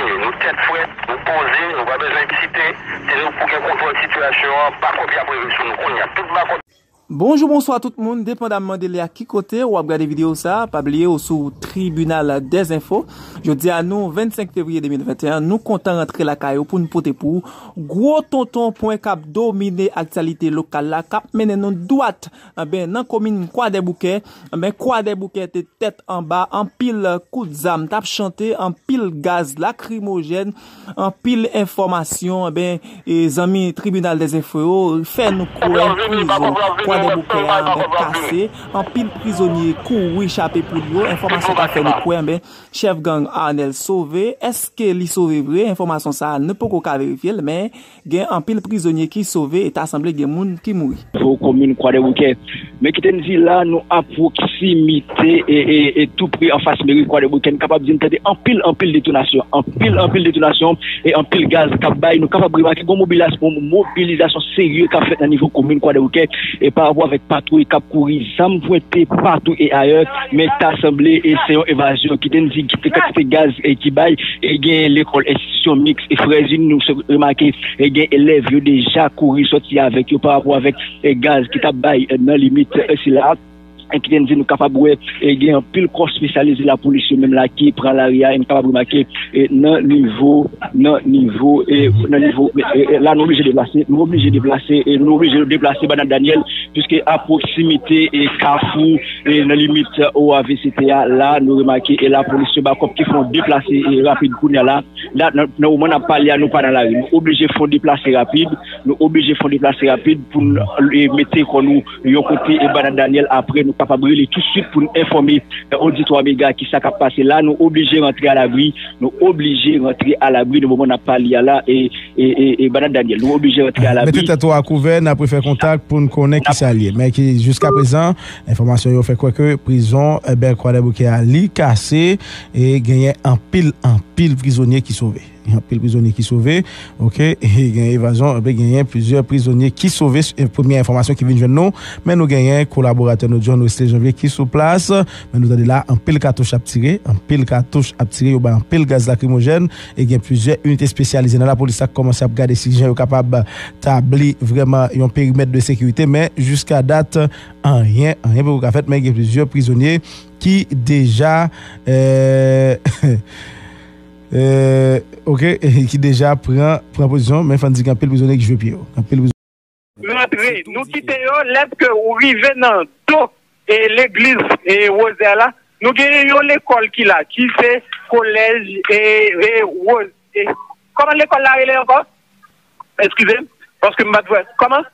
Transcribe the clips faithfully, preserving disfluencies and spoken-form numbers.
Nou tèt frèt, nou poze, nou pa bezwen eksite. Se nou pou gen kontwòl sitiyasyon an, bakòp y ap rive sou nou kounye a. Tout bakòp. Bonjou, bonswa tout moun, depandamman de lè ak ki kote w ap gade videyo sa a, pa bliye w sou Tribinal dèzenfo. Jodi a nou vennsenk fevriye de mil venteyen, nou kontan rantre lakay ou pou n pote pou ou gwo tonton pwen k ap domine aktyalite lokal la, k ap mennen nou dwat, enben, nan komin Kwadèboukè. Enben, Kwadèboukè te tèt anba, anpil kout zam t ap chante, anpil gaz lakrimojèn, anpil enfòmasyon, enben, e zanmi Tribinal dèzenfo yo fè nou kwè prizon Kwadèboukè a, enben, kase, anpil prizonye kouri chape poul yo, enfòmasyon ta fè nou kwè, enben, chèf gang Arnel sove. Èske li sove vre? Enfòmasyon sa a, nou poko ka verifye l, men gen anpil prizonye ki sove e ta sanble gen moun ki mouri. Pou komin Kwadèboukè. Men kite n di la, nou a pwoksimite e, e, e tou pre anfas meri Kwadèboukè. N kapab di n tande anpil, anpil detonasyon, anpil, anpil detonasyon e anpil gaz k ap bay. Nou kapab remake gon mobilas-, gon mobilizasyon serye k ap fèt nan nivo komin Kwadèboukè e pa rapò avèk patwouy k ap kouri, zam pwente patou e ayè, men ta sanble e se yon evazyon. Kite n di kantite gaz e ki bay, e gen lekòl enstitisyon miks e Frèzin, nou se remake e gen elèv yo deja kouri sòti avèk yo pa rapò avèk e gaz ki t ap bay, e, nan limit, e, sila. E kite n di nou kapab wè, e, gen anpil kò espesyalize lapolis yo menm la ki pran lari a, e n kapab remake, e, nan nivo, nan nivo, e, nan nivo, e, e, la nou oblije deplase, nou oblije deplase, e, nou oblije deplase Bannann Daniel, piske a pwoksimite, e, Kafou, e, nan limit, e, O A V C T a, la nou remake, e, lapolis yo bakòp ki fè yon deplase, e, rapid kounye a la. La, nan, nan moman n ap pale a, nou pa nan lari. Nou oblije fè yon deplase rapid. Nou oblije fè yon deplase rapid pou n, e, mete kò nou yon kote e Bannann Daniel. Apre, nou kapab rele tousuit pou n enfòme, e, oditwa Mega ki sa k ap pase la. Nou oblije rantre alabri. Nou oblije rantre alabri nan moman n ap pale a la. E, e, e, e Bannann Daniel, nou oblije rantre alabri. Mete tèt ou a kouvè, n ap refè kontak pou n konnen ki sa l ye. Men ki, jiska prezan, enfòmasyon yo fè kwè ke prizon, e, Bèl Kwadèboukè a, li kase. E genyen anpil, anpil prizonye ki sove. Gen anpil prizonye ki sove, oke, e gen evazyon, epi genyen plizyè prizonye ki sove, e premye enfòmasyon ki vin jwenn nou, men nou genyen kolaboratè nou John Wesley Janvier ki sou plas, men nou tande la, anpil katouch ap tire, anpil katouch ap tire, yo bay anpil gaz lakrimojèn, e gen plizyè inite espesyalize nan lapolis la ki kòmanse ap gade si jan yo kapab tabli vrèman yon perimèt de sekirite, men jiska dat, anyen, anyen poko ka fèt, men gen plizyè prizonye ki deja, e, e, oke, ki deja pran, pran pozisyon, men fò n di gen anpil prizonye ki jwe pye yo. Anpil prizonye. Rantre, nou kite yo, lèske ou rive nan do, e, legliz, e, Wozè la, nou genyen yon lekòl ki la, ki se kolèj, e, e, Woz-, e, kòman lekòl la rele ankò? Eskize m, paske m pa t wè. Kòman?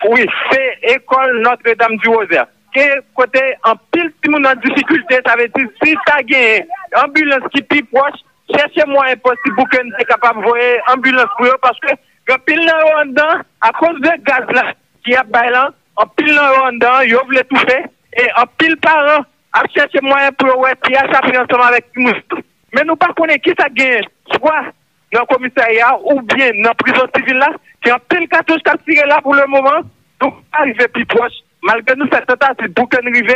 Wi, se ekòl Notre Dame du Rosaire. Ke kote anpil timoun an difikilte, sa vle di, si ta genyen anbilans ki pi pwòch, chèche mwayen posib pou ke n te kapab voye anbilans pou yo, paske gen anpil nan yo anndan, akoz de gaz la ki ap bay lan, anpil nan yo anndan, yo vle toufe, e anpil paran ap chèche mwayen pou yo wè ti achapi ansanm avèk timoun. Men nou pa konnen kisa k genyen, swa nan komisarya oubyen nan prizon sivil la, gen anpil katouch k ap tire la pou le moman, nou pa rive pi pwòch, malgre nou fè tantativ pou ke n rive,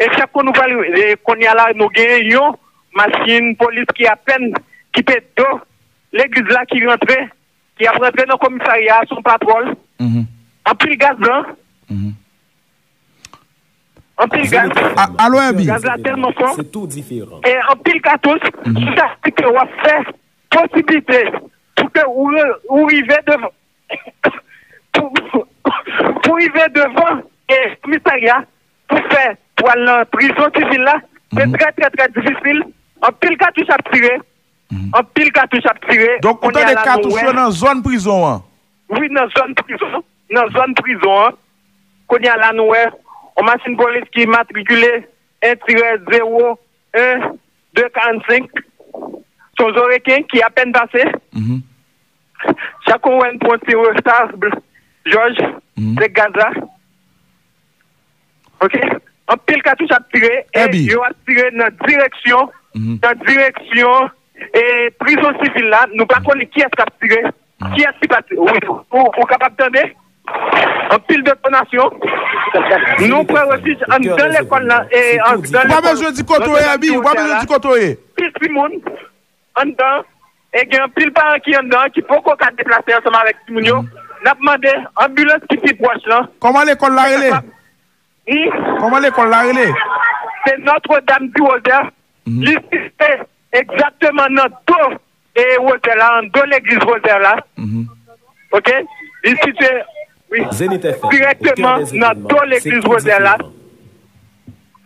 e chak kou nou pral, e kounye a la, nou genyen yon machin polis ki apèn kite do legliz la ki rantre, ki ap rantre nan komisarya a, se yon patwòl, anpil gaz blan, anpil gaz. A-, alo, Herby. Gaz la tèlman fò. E anpil katouch, sa vle di ke w ap fè posiblite pou ke ou re-, ou rive devan, pou, pou rive devan, e komisarya pou fè, pou al nan prizon sivil la, se trè, trè, trè difisil. Anpil katouch ap tire. Anpil katouch ap tire. Donk, ou tande katouch yo nan zòn prizon an? Wi, nan zòn prizon. Nan zòn prizon an. Kounye a la, nou wè yon machin polis ki matrikile en tirè zewo en de karannsenk. Se yon zoreken ki apèn pase. Chak kou w wè n pran ti restab, Jòj, se gaz la. Oke? Anpil katouch ap tire, e yo ap tire nan direksyon, nan direksyon, e prizon sivil la. Nou pa konnen kiyès k ap tire, kiyès ki pa tire. Wi, ou, ou kapab tande? Anpil detonasyon. Nou pran refij anndan lekòl la, e anndan lekòl. Ou pa bezwen di kote w ye, Herby, ou pa bezwen di kote w ye. Pil timoun anndan, E gen anpil paran ki anndan an ki poko ka deplase ansanm avèk timoun yo. N ap mande anbilans ki pi pwòch lan. Kòman lekòl la rele? Kòman lekòl la rele? Se Notre Dame du Rosaire. Li site egzakteman nan do e Wozè la, an do legliz Wozè la. Oke? Li site, wi, direkteman nan do legliz Wozè la.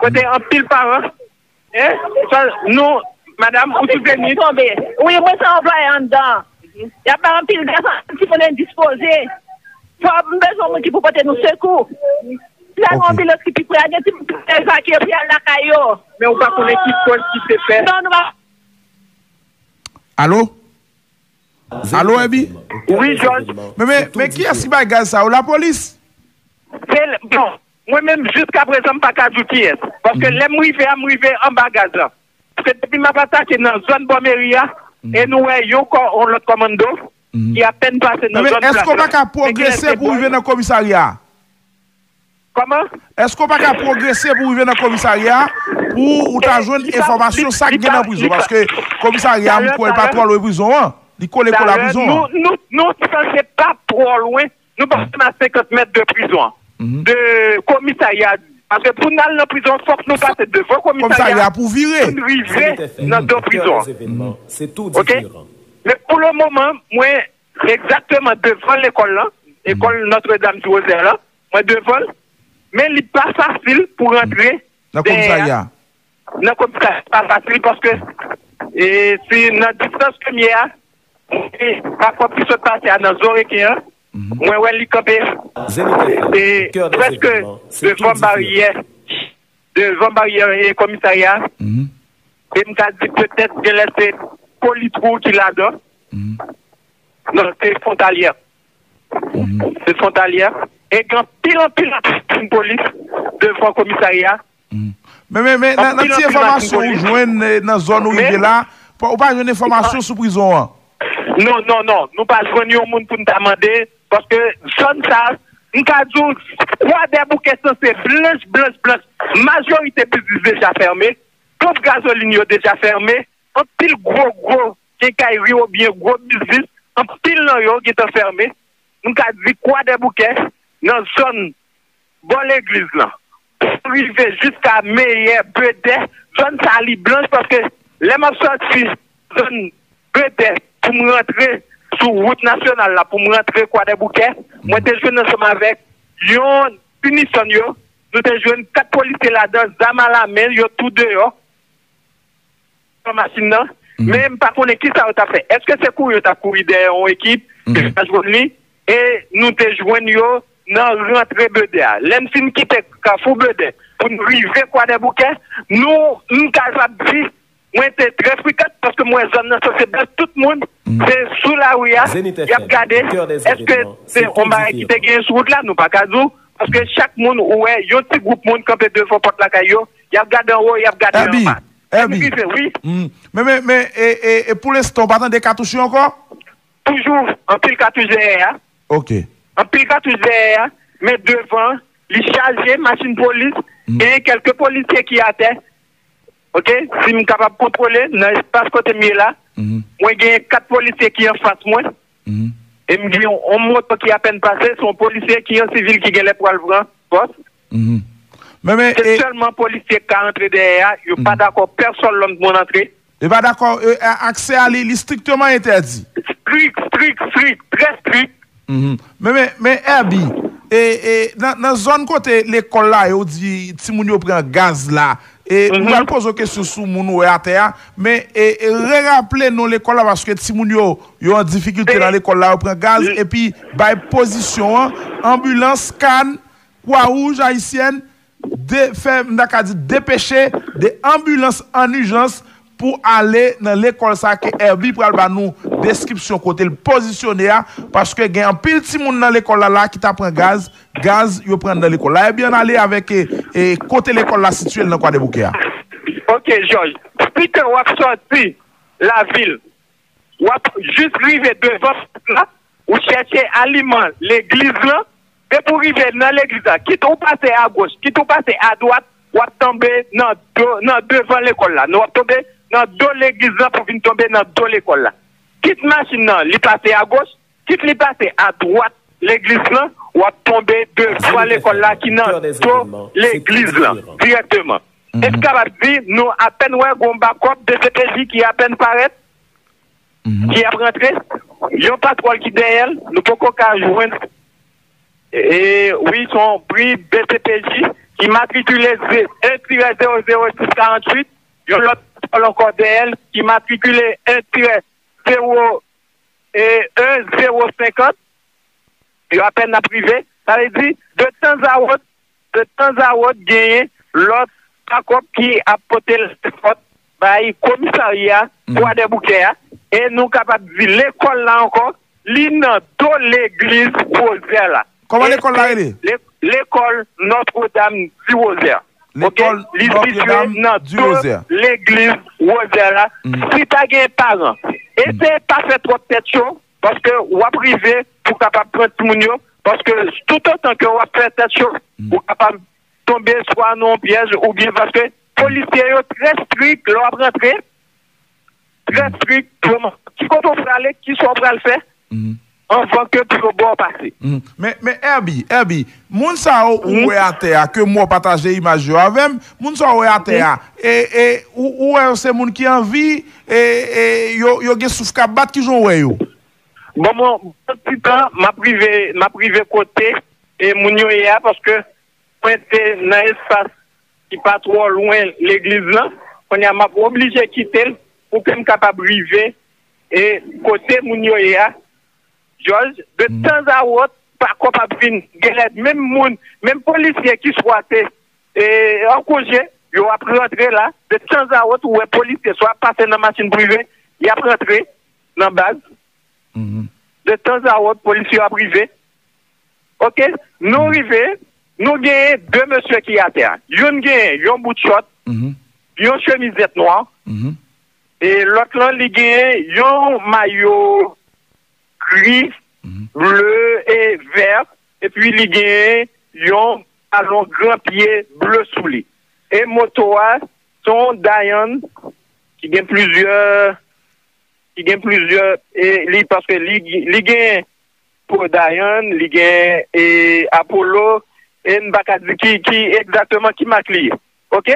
Kote anpil paran, en, sa, nou, madanm, ou sou Zenith? Tonbe. Wi, mwen se anplwaye anndan. Y ap bay anpil gaz, anpil timoun endispoze. Fò m bezwen moun ki pou pote nou sekou. Si la gen anbilans ki pi pre a, gen timoun ki evakye pou y al lakay yo. Men ou pa konnen ki kòz ki te fè. Non, nou pa. Alo? Alo, Ebi? Wi, Jòj. Men, men, men kiyès ki bay gaz sa yo? Lapolis? Se, bon, mwen menm jiska prezan m pa ka di w kiyès. Paske lè m rive a, m rive anba gaz la. Paske depi m ap atake nan zòn bò meri a, e nou wè yon kò, yon lòt kòmando ki apèn pase nan zòn plas la. Men èske w pa ka pwogrese pou w rive nan komisarya a? Kòman? Èske w pa ka pwogrese pou w rive nan komisarya a pou ou ta jwenn enfòmasyon sa k gen nan prizon? Paske komisarya a, m kwè, li pa twò lwen prizon an. Li kole kole a prizon an. Nou, nou, nou sanse pa twò lwen. Nou pa menm a senkant mèt de prizon an. De komisarya. Paske pou n al nan prizon, fòk nou pase devan komisarya a pou n rive nan do prizon an. Oke? Men pou le moman, mwen egzakteman devan lekòl lan, lekòl Notre Dame du Rosaire lan, mwen devan l. Men li pa fasil pou rantre nan komisarya. Nan komisarya, pa fasil paske e, si nan distans ke m ye a, e, pa kòb ki sot pase a nan zo reken an, mwen wè li kanpe e, prèske devan baryè, devan baryè e, komisarya. E m ka di petèt genlè se politrou ki ladan. Non, se fwontalyè. Se fwontalyè. E gen anpil, anpil, anpil polis devan komisarya. Men, men, men, nan, nan ti enfòmasyon ou jwenn eh, nan zòn ou rive la, ou pa jwenn enfòmasyon sou prizon an? Non, non, non. Nou pa jwenn yon moun pou n ta mande, paske zòn sa, m ka di w, Kwadèboukè sanse blanch, blanch, blanch. Majorite biznis deja fèmen, ponp gazolin yo deja fèmen, anpil gwo, gwo kenkayri oubyen gwo biznis, anpil nan yo gentan fèmen. M ka di Kwadèboukè, nan zòn bò legliz lan, pou rive jiska Meyè, Bedè, zòn sa a li blanch paske lè m ap sòti zòn Bedè pou m rantre sou wout nasyonal la, pou m rantre Kwadèboukè, mwen te jwenn ansanm avèk yon inifòm yo, nou te jwenn kat polisye ladan, zam alamen, yo tou deyò. Nan machin nan, men m pa konnen kisa yo t ap fè. Èske se kouri yo t ap kouri dèyè yon ekip, yo pa jwenn li, e nou te jwenn yo nan rantre Bedè a. Lè n fin kite Kafou Bedè pou n rive Kwadèboukè, nou, m kapab di, mwen te trè frikan paske m wè zòn nan sanse blanch, tout moun se sou lari a, y ap gade èske se yon bagay ki te genyen sou wout la, nou pa ka di w, paske chak moun ou wè yon ti gwoup moun kanpe devan pòt lakay yo, y ap gade anwo, y ap gade anba. Lè m rive, wi. Men, men, men, e, e, e pou lenstan, ou pa tande katouch yo ankò? Toujou, anpil katouch dèyè a. Ok. Anpil katouch dèyè a, men devan, li chaje, machin polis, genyen kèlke polisye ki atè. Ok, si m kapab kontwole, nan espas kote m ye la, mwen genyen kat polisye ki anfas mwen. E m gen yon moto ki apèn pase, se yon polisye ki yon sivil ki genlè pral pran pòs. Se sèlman polisye k ka antre dèyè a, yo pa dakò pèsòn lòt moun antre. Yo pa dakò, aksè a li, li strikteman entèdi. Strik, strik, strik, trè strik. Men, men, men, Herby, e, e, nan, nan zòn kote lekòl la, yo di timoun yo pran gaz la, e m pral poze w kesyon sou moun ou wè atè a, men e, e reraple non lekòl la paske timoun yo, yo an difikilte nan lekòl la, yo pran gaz, epi bay pozisyon an, anbilans, kan, Kwa Wouj Ayisyèn, de, fè, m ta ka di, depeche de anbilans an ijans pou ale nan lekòl sa ke Herby pral ba nou deskripsyon kote l pozisyone a, paske gen anpil timoun nan lekòl la la ki ta pran gaz, gaz yo pran nan lekòl la. Herby, ann ale avèk e, e, kote lekòl la sitiye l nan Kwadèboukè a. Ok, Jòj. Pita w ap sòti lavil, w ap jis rive devan pòt la, ou chèche aliman legliz lan, depi w rive nan legliz la, kit ou pase agoch, kit ou pase adwat, w ap tonbe nan do, nan devan lekòl la. Nou ap tonbe nan do legliz lan pou vin tonbe nan do lekòl la. kit machin nan li pase agoch, kit li pase adwat legliz lan, w ap tonbe devan lekòl la ki nan do legliz lan dirèkteman. Epi kapab di, nou apèn wè gon bakòp de D P J ki apèn parèt, ki ap rantre, yon patwòl ki dèyè l, nou poko ka jwenn. E wi, se yon bri B C P J ki matrikile en tirè zewo zewo sis karanntuit, yon lòt patwòl ankò dèyè l ki matrikile en tirè zewo e en zewo senkant. Yo apèn ap rive. Sa vle di, de tanzawòt, de tanzawòt genyen lòt bakòp ki ap pote lafòt bay komisarya Kwadèboukè a. E nou kapab di lekòl la ankò, li nan do legliz Wozè la. Kòman lekòl la rele? Lekòl Notre Dame du Rosaire. Ok, li sitye nan do legliz Wozè la. Si ta gen paran, eseye pa fè twòp tèt cho, paske w ap rive pou kapab pran timoun yo, paske toutotan ke w ap fè tèt cho, ou kapab tonbe swa nan yon pyèj oubyen paske polisye yo trè strik lè w ap rantre, trè strik, ki kote w prale, kisa w pral fè, anvan ke pou yo ba w pase. Men, men Herby, Herby, moun sa yo ou wè atè a, ke m wè w pataje imaj yo avè m, moun sa yo wè atè a, e, e, ou, ou wè yo se moun ki an vi, e, e, yo, yo gen souf k ap bat, kijan w wè yo? Bon, bon, bon, ti tan, m ap rive, m ap rive kote e moun yo ye a, paske mwen te nan espas ki pa twò lwen legliz lan. Kounye a, m ap oblije kite l pou ke m kapab rive e kote moun yo ye a. Jòj, de tanzawòt, bakòp ap vin. Genlè, menm moun, menm polisye ki swa te e, an konje, yo ap rantre la. De tanzawòt, ou wè polisye swa ap pase nan machin prive, y ap rantre nan baz. De tanzawòt, polis yo ap rive. Ok, nou rive, nou genyen de mesye ki atè a. Youn genyen yon bout chòt, yon chemizèt nwa, e lòt lan, li genyen yon mayo gri, ble e vè, epi li genyen yon talon gran pye ble sou li. E moto a, se yon Dayan ki gen plizyè, ki gen plizyè, e li, paske li, li gen po Dayan, li gen, e, Apollo, e n pa ka di ki, ki egzakteman ki mak li ye. Ok?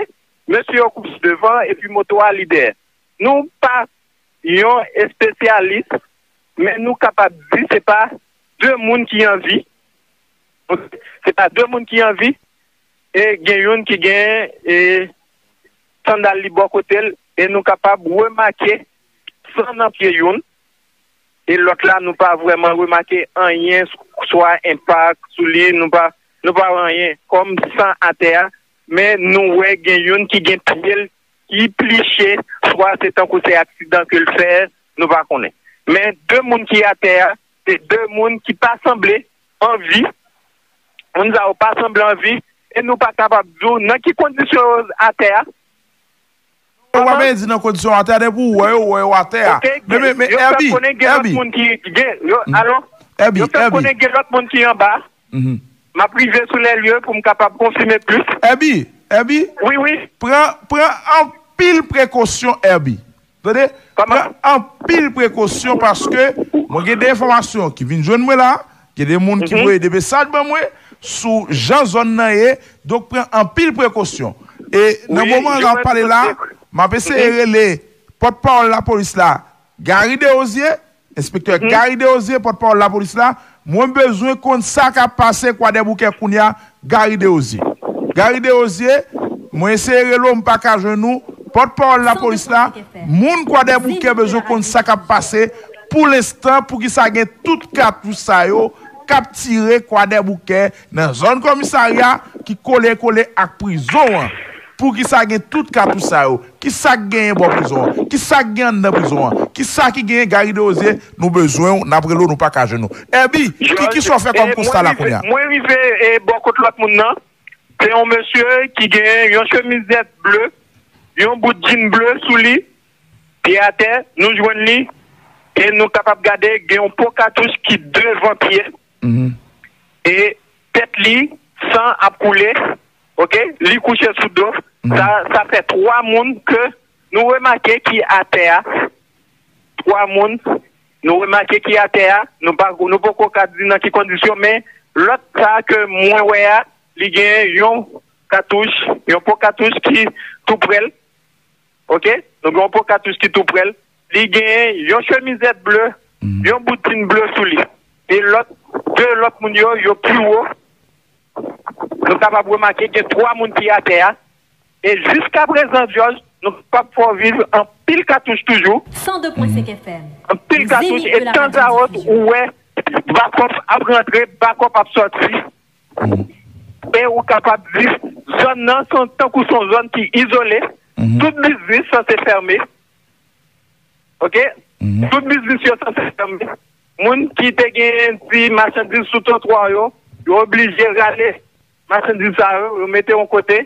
Mesye yo kouche devan, epi moto a li dèyè. Nou pa yon espesyalis, men nou kapab di se pa de moun ki an vi. Se pa de moun ki an vi, e gen youn ki gen, e, sandal li bò kote l, e nou kapab remake san nan pye youn, e lòt la, nou pa vrèman remake anyen, swa enpak sou li, nou pa, nou pa wè anyen kòm san atè a, men nou wè gen youn ki gen pye l ki pliche, swa se tankou se aksidan ke l fè, nou pa konnen. Men de moun ki atè a, se de moun ki pa sanble an vi. Moun sa yo pa sanble an vi, e nou pa kapab di w nan ki kondisyon yo atè a. Ou pa bezwen di nan kondisyon atè a, depi w wè yo, w wè yo atè a. Ok, men, men, men, yo fè konnen gen lòt moun ki, gen, yo, alo? Yo fè konnen gen lòt moun ki anba. M ap rive sou lè lye pou m kapab konfime plis. Herby, Herby, wi, wi, pran, pran anpil prekosyon, Herby. Tande? Pran anpil prekosyon paske mwen gen de enfòmasyon ki vin jwenn mwen la, gen de moun ki voye de mesaj ban mwen sou jan zòn nan ye, donk pran anpil prekosyon. E nan moman n ap pale la, m ap eseye rele pòtpawòl lapolis la, Gary Desrosiers, enspektè Gary Desrosiers, pòtpawòl lapolis la, mwen bezwen konn sa k ap pase Kwadèboukè kounye a, Gary Desrosiers. Gary Desrosiers, mwen eseye rele w, m pa ka jwenn ou. Pòtpawòl lapolis la, moun Kwadèboukè bezwen konn sa k ap pase pou lenstan, poukisa gen tout katouch sa yo k ap tire Kwadèboukè nan zòn kòmisarya ki kole kole ak prizon an. Poukisa gen tout katouch sa yo? Kisa k genyen bò prizon an? Kisa k gen anndan prizon an? Kisa ki genyen Gary Desrosiers? Nou bezwen w, n ap rele w, nou pa ka jwenn ou. Herby, ki, kisa w fè kòm konsta la kounye a? Mwen rive, e, bò kot lòt moun nan. Se yon mesye ki gen yon chemizèt ble, yon bout djin ble sou li, pye atè, nou jwenn li, e nou kapab gade gen yon po katouch ki devan pye, e tèt li, san ap koule, ok, li kouche sou do. Sa, sa fè twa moun ke nou remake ki atè a, twa moun, Nou remake ki atè a, nou pa, nou poko ka di nan ki kondisyon, men lòt sa ke mwen wè a, li gen yon katouch, yon po katouch ki tou prè l. Oke? Nou gen yon po katouch ki tou prè l. Li gen yon chemizèt ble, yon boutin ble sou li. E lòt, de lòt moun yo, yo pi wo. Nou kapab remake gen twa moun ki atè a. E jiskaprezan, Jòj, nou kapab fè w viv anpil katouch toujou. San de pwen senk F M. Anpil katouch, e tanzawòt, ou wè, bakòp ap rantre, bakòp ap sòti. E ou kapab di, zòn nan, se tankou se yon zòn ki izole. Tout biznis sanse fèmen. Oke? Tout biznis yo sanse fèmen. Moun ki te gen ti machandiz sou twotwa yo, yo oblije rale machandiz sa yo, yo mete yon kote.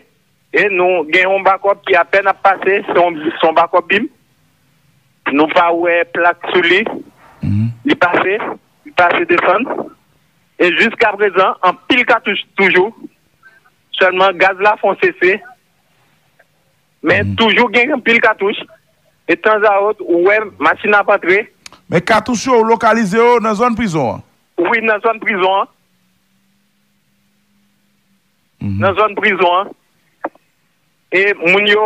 E nou gen yon bakòp ki apèn ap pase, se yon, se yon bakòp bim. Nou pa wè plak sou li. Li pase, li pase desann. E jiskaprezan, anpil katouch toujou. Sèlman gaz la fè yon sese. Men toujou gen anpil katouch. E tanzawòt, ou wè machin ap antre. Men katouch yo, ou lokalize yo nan zòn prizon an? Wi, nan zòn prizon an. Nan zòn prizon an. E moun yo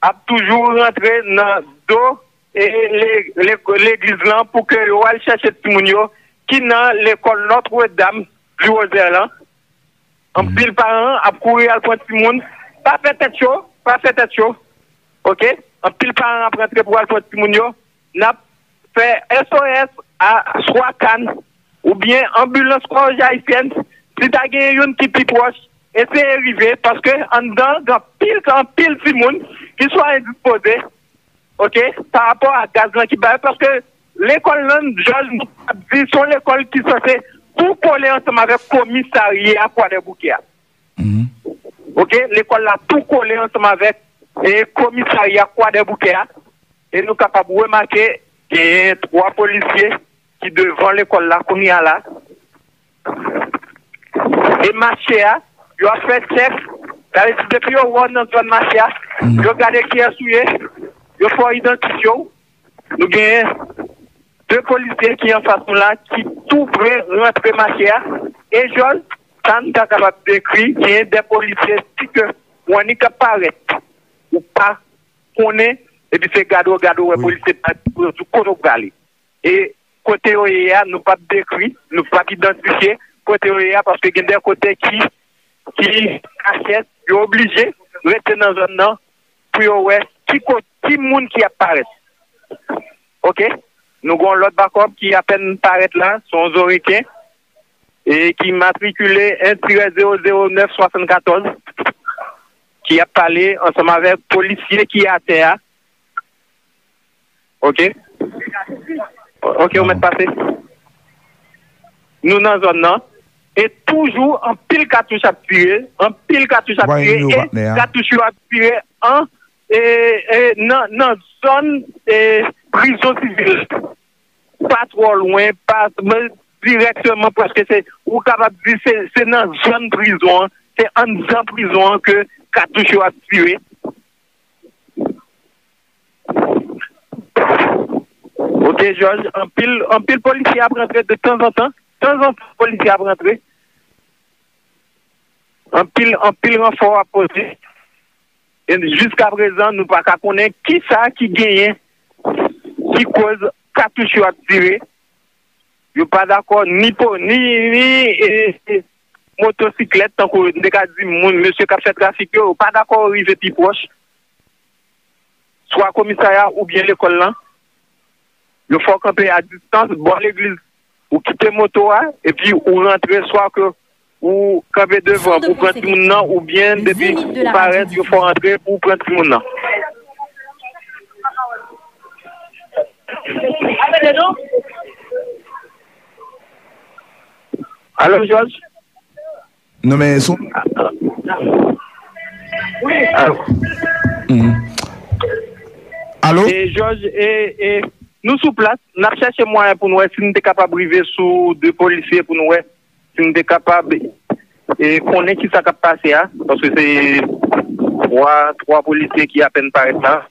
ap toujou rantre nan do e le- le- legliz lan pou ke yo al chèche timoun yo ki nan lekòl Notre Dame du Rosaire lan. Anpil paran ap kouri al pran timoun. Pa fè tèt cho, pa fè tèt cho. Oke? Anpil paran ap rantre pou al pran timoun yo. N ap fè S O S a swa Can oubyen anbilans Kwawouj Ayisyèn. Si ta gen youn ki pi pwòch, eseye rive, paske anndan gen anpil, anpil timoun ki swa endispoze, oke, pa rapò a gaz lan ki bay, paske lekòl lan, Jòj, nou ap di, se yon lekòl ki sanse tou kole ansanm avèk komisarya Kwadèboukè a. Oke, lekòl la tou kole ansanm avèk, e, komisarya Kwadèboukè a. E nou kapab remake, genyen twa polisye ki devan lekòl la kounye a la. E mache a, yo ap fè tchèk. Sa vle di, depi yo wè w nan zòn mache a, yo gade kiyès ou ye, yo fè w idantifye w. Nou genyen de polisye ki anfas nou la, ki tou pre rantre mache a. E Jòj, sa n ta kapab dekri, genyen de polisye, si ke w annik ap parèt, ou pa konnen, epi se gade w gade w wè polisye pa di kote w prale. E kote yo ye a, nou p ap dekri, nou p ap idantifye kote yo ye a, paske gen de kote ki, ki kachèt, yo oblije rete nan zòn nan pou yo wè ki ko-, ki moun ki ap parèt. Oke? Nou gen yon lòt bakòp ki apèn parèt la, se yon Zoreken, e ki matrikile en tirè zewo zewo nèf swasannkatòz, ki ap pale ansanm avèk polisye ki atè a. Oke? Oke, ou mèt pase. Nou nan zòn nan. E toujou, anpil katouch ap tire, anpil katouch ap tire, e katouch yo ap tire an, e, e, nan, nan zòn, e, prizon sivil. Pa twò lwen, pa, men dirèkteman, prèske se, ou kapab di se, se nan zòn prizon an, se anndan prizon an ke katouch yo ap tire. Oke, Jòj, anpil, anpil polisye ap rantre de tanzantan. Tanzantan, polisye ap rantre. Anpil, anpil ranfò ap pote. E jiskaprezan, nou pa ka konnen kisa ki genyen, ki koz katouch yo ap tire. Yo pa dakò ni po, ni, ni, e, e, motosiklèt, tankou n te ka di moun, mesye k ap fè trafik yo, yo pa dakò yo rive pi pwòch swa komisarya oubyen lekòl lan. Yo fè w kanpe a distans, bò legliz. Ou kite moto a, epi ou rantre, swa ke ou kanpe devan pou pran timoun nan, oubyen depi ou parèt, yo fè w rantre pou w pran timoun nan. Alo, Jòj? Non, men son. Alo. Mhm. Alo? E, Jòj, e, e, nou sou plas, n ap chèche mwayen pou n wè si n te kapab rive sou de polisye pou n wè si n te kapab, e, konnen ki sa k ap pase a, paske se twa, twa polisye ki apèn parèt la.